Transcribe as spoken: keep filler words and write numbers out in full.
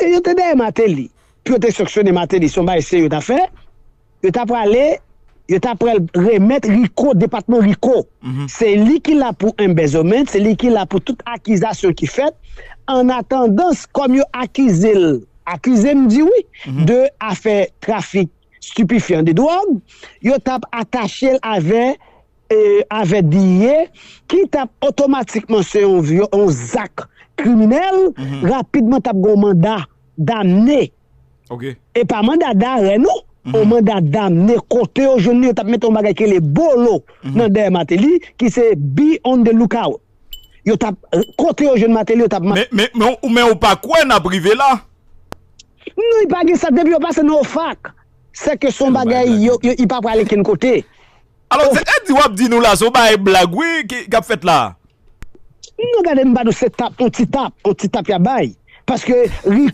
e yo te dèyè Mateli pou yo te sanksyone Mateli, se yon bagay serye yo ta fè. Yo ta prale, yo ta pral remèt Rico, depatman Rico. Se li ki la pou embezzlement, se li ki la pou tout akizasyon ki fèt. An atandan, kòm yo akize l, akize m di wi, de afè trafik stipifyan, de dwòg, yo t ap atache l avè, e, avè D E A, ki t ap otomatikman se yon vyo-, yon zak kriminèl, rapidman t ap gen yon manda damne. E pa manda darè non, yon manda damne kote yo jwenn li, yo t ap mete yon bagay ki rele bolo nan dèyè Mateli, ki se be on the lookout. Yo t ap, kote yo jwenn Mateli, yo t ap ma- Men, men, men, ou, men ou pa kwè n ap rive la? Non, li pa gen sa. Depi yo pase nan ofak, se ke se yon bagay, yo, yo, li pa prale kenn kote. Alò, se ka di w ap di nou la, se yon bagay blag, wi, ki, k ap fèt la. Non, gade, m ba nou se tap, yon ti tap, yon ti tap y ap bay. Paske Rico